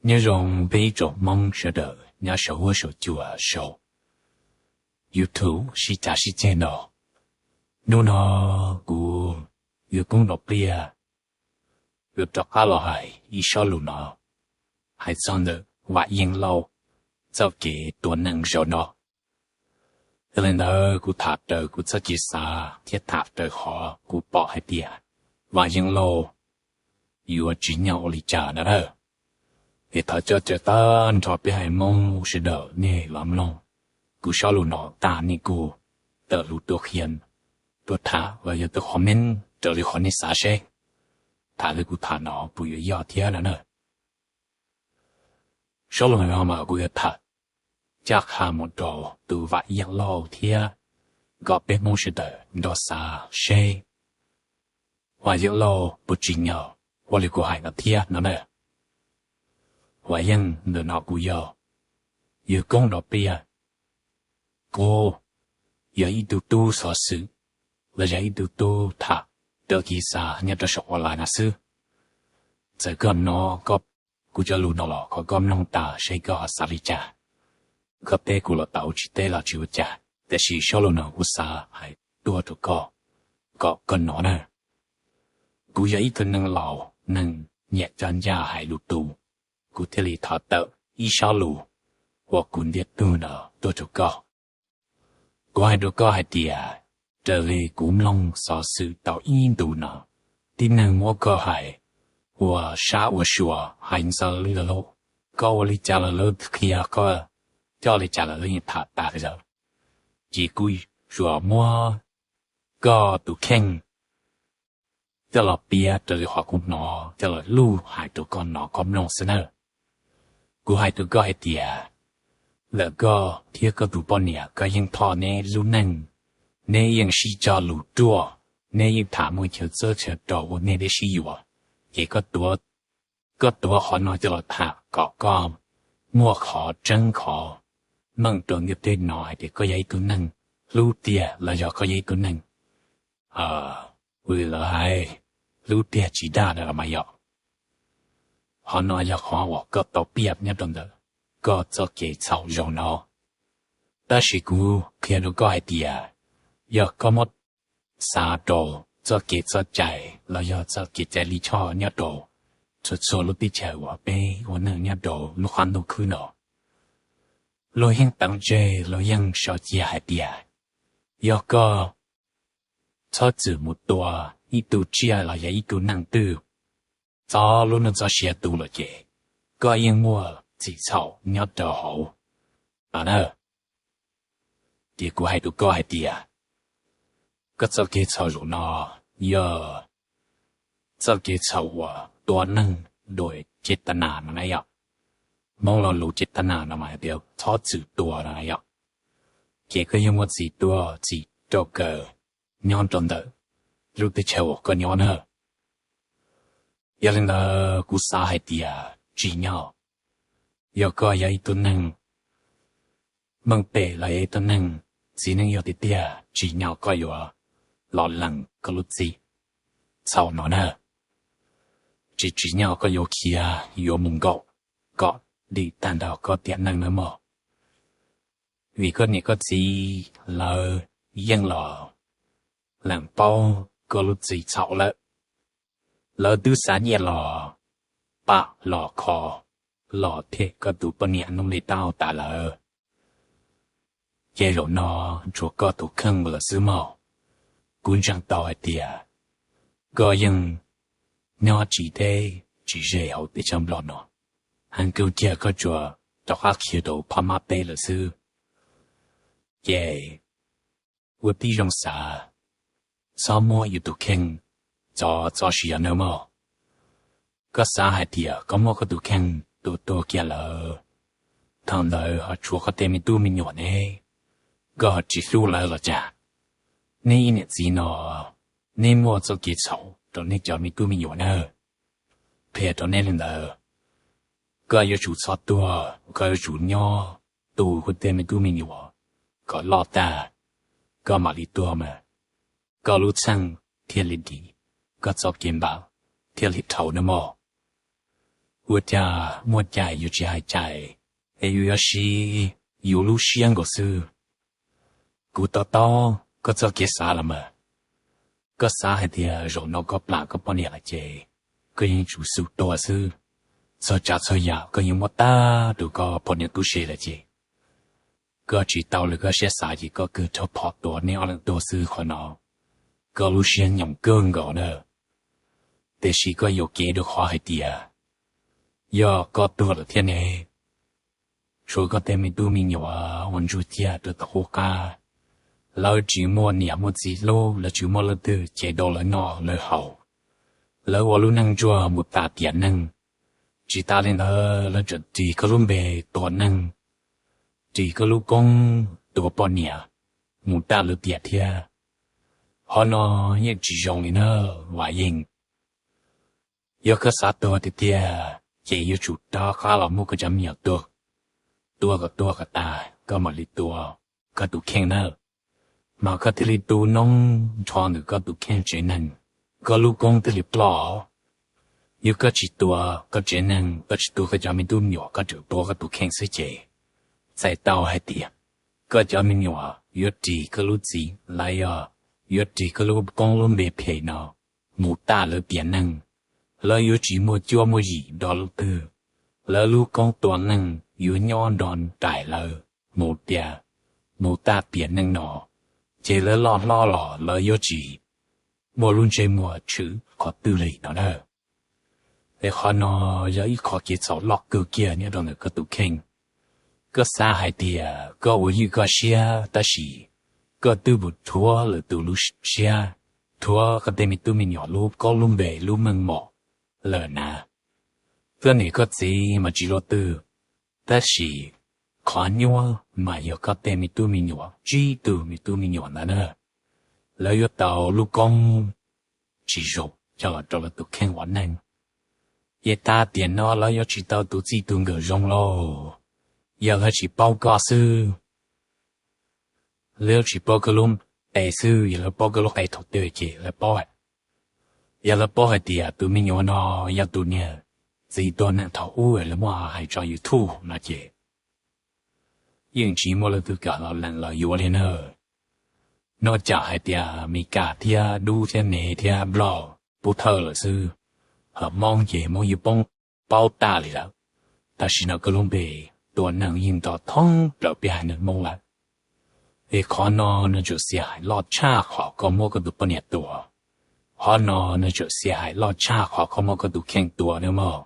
Nyob zoo peb ib tsoom Hmoob sawv daws nyob saum huab saum cua saum YouTube sib cav sib ceg no. Hnub no kuv yuav koob nrov pliaj, yuav rov qab los hais ib sob lus no, hais txog ntawm Vam Yeej Lauj txoj kev tua neeg zaum no. Yog li ntawd kuv tham raws kuv txoj kev xav thiab tham raws qhov kuv pom hais tias Vam Yeej Lauj yuav tsim nyog ua li cas no na. Es thov coj caw tag nrho peb haiv Hmoob sawv daws nej los mloog kuv sob lus no tas nej kuj tawm lus tuaj qhia, tuaj tham los yog tuaj comment raws li qhov nej xav seb tham li kuv tham no puas yuav yog thiab no na. Sob lus no mas kuv yuav tham ncaj qha mus rau tus Vam Yeej Lauj thiab kom peb Hmoob sawv daws nrog xav seb Vam Yeej Lauj puas tsim nyog ua li kuv hais no thiab no na. Vam Yeej ntawm no kuv yog yawg koob nrov pliaj, kuv yog ib tug tub xov xwm los yog ib tug tub tham raws kev xav nyob rau saum online no xwb. Txawm koj hnov kuv cov lus no los kom koj mloog tas seb koj xav li cas. Koj teb kuv los tau, tsis teb los tsis ua cas, tiam sis sob lus no kuv xav hais tuaj rau koj kom koj hnov na. Kuv yog ib tug neeg laus, neeg nyiam coj ncaj hais lus tus, kuv thiaj li thov tawm ib sob lus uas kuv ntiag tug no tuaj rau koj. Kuv hais rau koj hais tias raws li kuv mloog xov xwm tau ib ntus no, tib neeg muab koj hais ua sab ua sua, hais ntxaws li lawm, koj ua li cas los lawv qhia, koj coj li cas los lawv yeej tham tas li lawm. Ces kuv tsuas muab koj tus kheej coj los piav raws li qhov kuv hnov coj los luj hais rau koj hnov koj mloog xwb na. Kuv hais rau koj hais tias ntawm koj thiab koj tus poj niam koj yeej thoj neb lub neej, neb yeej sib cog lus ruaj, neb yeej tham muaj chaw txawb chaw rau ua nej deb sib yuav. Ces koj tuav qhov no coj los tham kom koj muaj qhov tseeb qhov meej rau ntiaj teb hnov hais tias koj yog ib tug neeg hlub tiag los yog koj yog ib tug neeg ua li lawv hais hlub tiag tsis dag na los mas yog. Qhov no yog qhov uas koj tau piaj nyob rau ntawm koj txoj kev txhaum zaum no. Tab sis kuv qhia rau koj hais tias yog koj muab xav rau txoj kev txoj cai los yog txoj kev cai lij choj nyob rau txhua txhua lub teb chaws uas peb ua neej nyob rau lub qab ntuj khwb no, luag yeej teev tseg, luag yeej sau cia hais tias yog koj txhob txwm mus tua ib tug tsiaj los yog ib tug neeg twg txog lub neej txoj sia tu lawm ces koj yeej muaj txim txhaum nyob rau hauv no na. Ces kuv hais rau koj hais tias koj txoj kev txhaum zaum no yog txoj kev txhaum uas tua neeg dua ces tas nas no na yom. Hmoob lo lus ces tas nas no mas hais tias txhob txwm tua no na yom. Ces koj yeej muaj txim tua txim rau kawg nyob rau ntawm lub teb chaws uas koj nyob na. Yog li ntawd kuv xav hais tias tsim nyog yog koj yog ib tug neeg meej pem los yog ib tug neeg txiv neej yog tiag tiag, tsim nyog koj yuav los lees koj lub txim txhaum no na. Tsis tsim nyog koj yuav khiav yuav mus nkaum kom dim tag nrho koj tiam neej nawb mog. Vim koj niam koj txiv lawv yeej los lees paub koj lub txim txhaum lawm. Lawv twb xa nyiaj los pam los kho los them koj tus poj niam Nuj Li Tauj tas lawm. Ces zaum no tshuav koj tus kheej lawm xwb mog. Kuv ntseeg tau hais tias koj yeej nyob tsis deb tsis ze hauv teb chaws Nplog no, heev kawg kiag koj tsuas rov qab khiav rau phab mab teb lawm xwb. Ces ua tib zoo xav, txhob muab yus tus kheej txo txoj sia nawb mog. Koj xav hais tias koj muab koj tus kheej tua tuag kiag lawm, thaum ntawd ho tshuav koj tej me tub me nyuam ne, koj ho tsis hlub lawv los cas? Neb ib niam txiv no, neb muaj txoj kev txhaum rau neb cov me tub me nyuam nawb. Qhia rau neb li ntawd, koj yuav tsum txhob tuag, koj yuav tsum nyob tu koj tej me tub me nyuam kom loj tag, koj mam li tuag mas koj lub txheej thiaj li dim, koj txoj kev npam thiaj li dhau nawb mog. ua cas muaj cai yus tsis hais cai, es yus yuav siv yus lub siab nkaus xwb. Kuv to taub koj txoj kev xav los mas, koj xav hais tias zaum no koj plam koj poj niam lawm ces koj yeej tsum xub tua xwb, txhua tsav txhua yam koj yeej muab tag rau koj poj niam tub se lawm ces koj tsis tau li koj siab xav ces koj kawg rho phom tua neb ob leeg tuag xwb. Qhov no koj lub siab nyoos kawg nkaus na. Tiam sis koj yuam kev rau qhov hais tias yog koj tuag lawm thiab ne, tshuav koj tej me tub me nyuam ua ntsuj ciaj rau tom qub qab, lawv tsis muaj niam muaj txiv hlub, lawv tsis muaj leej twg cev rau lawv noj lawv haus, lawv ua lub neej ntsuag mus tas tiam neej. Tsis tas li ntawd lawv tseem ris koj lub npe tua neeg, ris koj lub koob tua poj niam mus tag lawv tiam thiab. Qhov no yeej tsis zoo li na, Vam Yeej. Yog koj xav tuag tiag tiag ces yuav tsum rov qab los muab koj cov me nyuam tua, tua kom tuag kom tas koj mam li tua koj tus kheej na, mas koj thiaj li tu noob nrho ntawm koj tus kheej tsev neeg, koj lub koob thiaj li ploj. Yog koj tsis tua koj tsev neeg, koj tsis tua koj cov me tub me nyuam, koj tseem tua koj tus kheej xwb ces txhais tau hais tias koj cov me nyuam yuav ris koj lub txim los yog yuav ris koj lub koob lub npe phem no mus tag lawv tiam neej. Lawv yuav tsis muaj cuab muaj yim nrog leej twg, lawv lub koob tua neeg yuav nyob nrog nraim lawv mus tias mus tag tiam neej no, ces lawv loj hlob los lawv yuav tsis muaj lub ntsej muag tshwm qhov twg li no na. Es qhov no yog ib qho kev txhaum loj kawg kiag nyob rau ntawm koj tus kheej. Koj xav hais tias koj ua ywj koj siab tab sis koj twb mus rhuav lwm tus lub siab, rhuav koj tej me tub me nyuam lub koob lub npe lub meej mom lawm na. Koj niam koj txiv mas tsis luaj twg, tab sis qhov nyuaj mas yog koj tej me tub me nyuam, tsib tug me tub me nyuam ntawd na, lawv yuav tau lub koob tsis zoo coj los rau lawv tus kheej ua neej. Ces tag tiam no lawv yuav tsis tau tus txij tus nkawm zoo lauj. Yog lawv tsis paub koj xwb, lawv tsis paub koj lub qe xwb, yog lawv paub koj lub qe thaum twg ces lawv paub. Yog lawv paub hais tias tus me nyuam no yog tus niag txiv tua neeg thaum ub lawv muab hais tso YouTube no ces yeej tsis muaj leej twg kam los lees los yuav li na. Nyob tsam hais tias Mes Kas thiab Dub thiab Mes thiab Nplog pub thawj lawm xwb, ho Hmoob ces Hmoob yeej poob paub tag li lawm. Tam sim no koj lub npe tua neeg yeej nto thoob plaws peb haiv neeg Hmoob lawm. Es qhov no nws tseem xiam hais loj tshaj qhov koj muab koj tus poj niam tua. Qhov no nws tseem xiam hais loj tshaj qhov koj muab koj tus kheej tua nawb mog.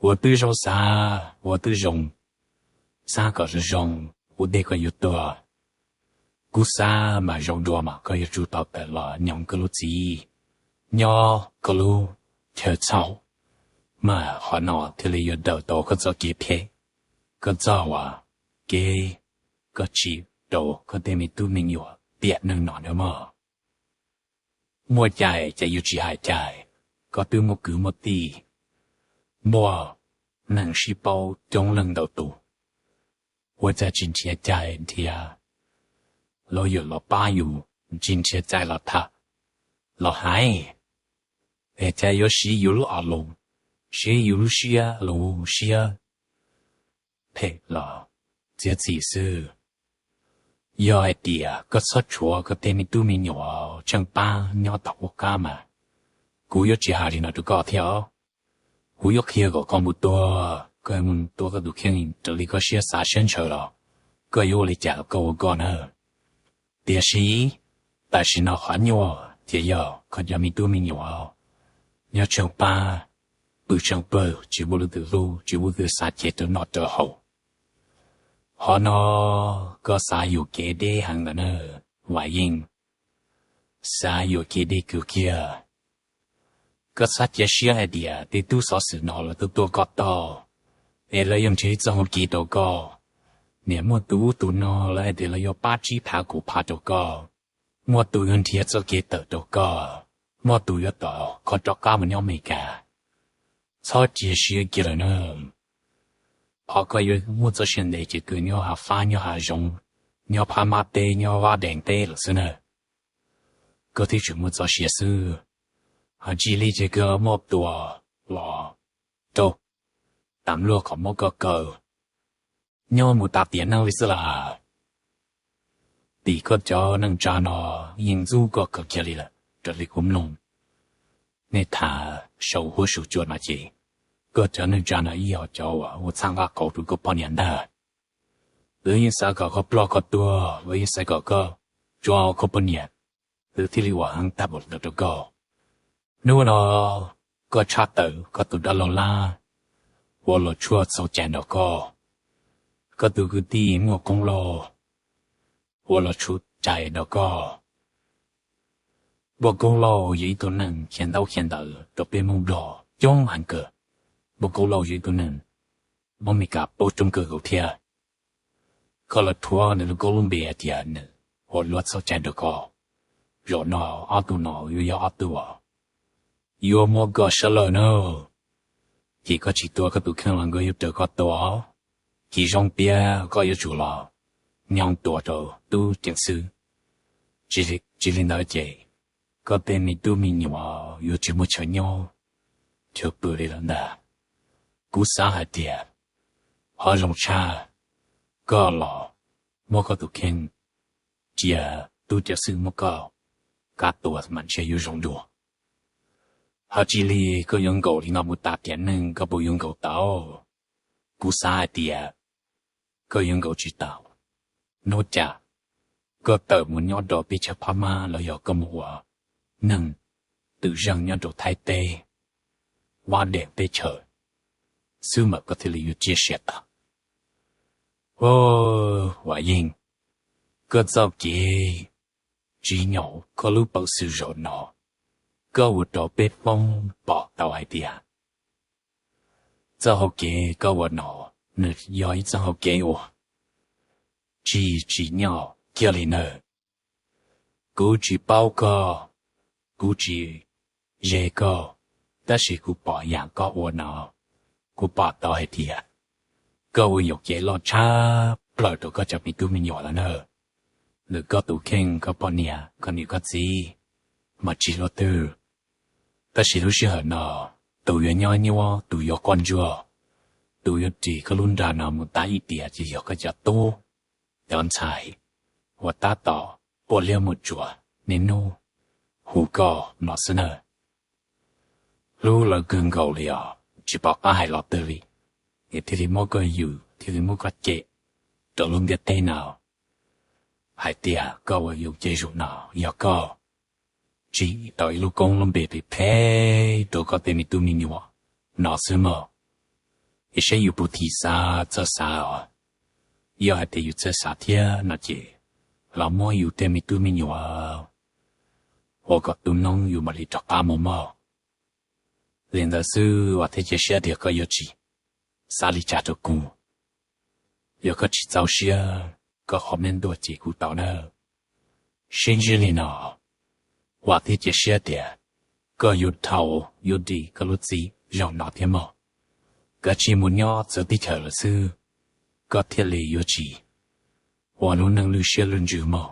Ua twb zoo xav, ua twb zoo, xav kom zoo zoo ua ntej koj yuav tuag. Kuv xav mas zoo dua mas koj yuav tsum tau tawm los nyob koj lub txim, nyob koj lub chaw txhaum, mas qhov no thiaj li yuav daws tau koj txoj kev phem, koj txoj uas kev koj tsim rau koj tej me tub me nyuam tiam neej no nawb mog. Muaj cai ces yuav tsis hais cai, koj twb muaj kwv muaj tij, muaj neeg sib paub coob leej ntau tus, ua cas tsis nrhiav cai nrhiav, los yuav los pab yus, tsis nrhiav cai los tham, los hais, es cas yuav siv yus lub o lus, siv yus lub siab lus siab phem los txiav txim xwb. Yog hais tias koj txhob tshuav koj tej me tub me nyuam tsheej pab nyob tom qub qab mas, kuv yuav tsis hais li no rau koj thiab os. Kuv yuav qhia kom koj mus tua, koj mus tua koj tus kheej raws li koj siab xav siab ntshaw los koj yuav ua li cas los koj ua koj na. Tiam sis tam sim no qhov nyuaj ces yog koj cov me tub me nyuam nyob tsheej pab, pw tsheej pawg, tsis muaj leej twg hlub, tsis muaj leej twg xav cev rau noj rau haus. Qhov no koj xav yuam kev deb heev ntawm na, Vam Yeej, xav yuam kev deb kawg kiag. Koj txhob cia siab hais tias tej tub xov xwm no lawv tuaj tua koj tau, es lawv yuav nrhiav txoj hau kev rau koj. Niam muaj tus ub tus no lawv hais tias lawv yuav pab tsib phav kaum phav rau koj, muaj tus yuav nrhiav txoj kev tawm rau koj, muaj tus yuav tom koj rov qab mus nyob Amelikas. Txhob cia siab kiag lawm na. Qhov koj yuav muaj txoj sia ntev ces koj nyob hav fab nyob hav zoov, nyob phab mab teb nyob vaj dees teb lawm xwb na. Koj thiaj tseem muaj txoj sia xwb. Ho tsis li ces koj muaj tua los rau tas luaj kom muab koj kaw nyob mus tas tiam neej li xwb las. Tim koj cov neej tsa no yeej ntxub koj kawg kiag li lawm raws li kuv mloog nej tham saum huab saum cua no ces koj cov neej tsa no ib yog cov uas ua txhaj nqaj qaum rau koj poj niam ntag. Lawv yeej xav kom koj ploj koj tuag, lawv yeej xav kom koj tso koj poj niam, lawv thiaj li ua heev tag npaum ntawd rau koj. Hnub no koj tshaj tawm koj tus dab laug Lab ua los tshuaj txhaum cai nrog koj, koj tus kwv tij Muaj Koob Lauj ua los tshuaj cai nrog koj. Muaj Koob Lauj yog ib tug neeg khiav ntaub khiav ntawv rau peb Hmoob Nplog coob heev kawg. Muaj Koob Lauj yog ib tug neeg Hmoob Mes Kas paub coob kawg nkaus thiab. Koj los rhuav nws lub koob lub npe hais tias nws ua luag txhaum cai nrog koj. Zaum no ob tug no yuav yog ob tug uas yuav muab koj sab lawm na. Ces koj tsis tua koj tus kheej los nkawd yuav raws koj tua. Ces zoo tias koj yuav tsum los nyob tua rau tub ceev xwm. Tsis li ntawd ces koj tej me tub me nyuam yuav tsis muaj chaw nyob chaw pw li lawm ntag. Kuv xav hais tias qhov zoo tshaj koj los muab koj tus kheej cia tub ceev xwm muab koj kaw tua mas ntshe yuav zoo dua. Ho tsis li koj yuav nkaum li no mus tas tiam neej koj puas yuav nkaum tau? Kuv xav hais tias koj yuav nkaum tsis tau. Hnub cas koj tawm mus nyob rau peb chaw phab mab los yog koj mus ua neeg twm zeej nyob rau Thaib teb, Vab Dees teb chaws xwb mas koj thiaj li yuav ciaj sia tag. Vam Yeej, koj txoj kev tsim nyog koj lub peev xwm zaum no, koj ua rau peb Hmoob pom tau hais tias txoj hau kev koj ua no nws yog ib txoj hau kev uas tsis tsim nyog kiag li nawb. Kuv tsis paub koj, kuv tsis ze koj, tab sis kuv pom yam koj ua no, kuv pom tau hais tias koj ua yuam kev loj tshaj plaws rau koj cov me tub me nyuam lawm na. Nws koj tus kheej, koj poj niam, koj niam koj txiv mas tsis luaj twg. Tab sis lub sij hawm no, tus yuav nyob nyuaj, tus yuav quaj ntsuag, tus yuav ris koj lub nra no mus tas ib tiam ces yog koj cov tub cov ntxhais uas tab tom quaj liab mus tsuas niaj hnub hu koj no xwb na. Hlub lawv kawg nkaus li os, tsis pom qab hais los twg li, es thiaj li muab koj yws, thiaj li muab koj cem rau lub ntiaj teb no hais tias koj ua yus ces zaum no yog koj tsim tau ib lub koob lub npe phem phem rau koj tej me tub me nyuam no xwb mog. Es saib yus puas thim xav txawj xav os. Yog hais tias yus txawj xav thiab no ces los muab yus tej me tub me nyuam ua kom tu noob yus mam li rov qab mus mog. Li ntawd xwb vam thiab cia siab tias koj yuav tsis xav li cas rau kuv. Yog koj tsis txaus siab, koj qhov mej ntuaj ces kuv tau na. Sib ntsib li no, vam thiab cia siab tias koj yuav dhau yuav dim koj lub txim zaum no thiab mog. Kav tsij mus nyob txawv teb chaws lawm xwb, koj thiaj li yuav tsis ua lub neej lwj siab lwj ntsws mog.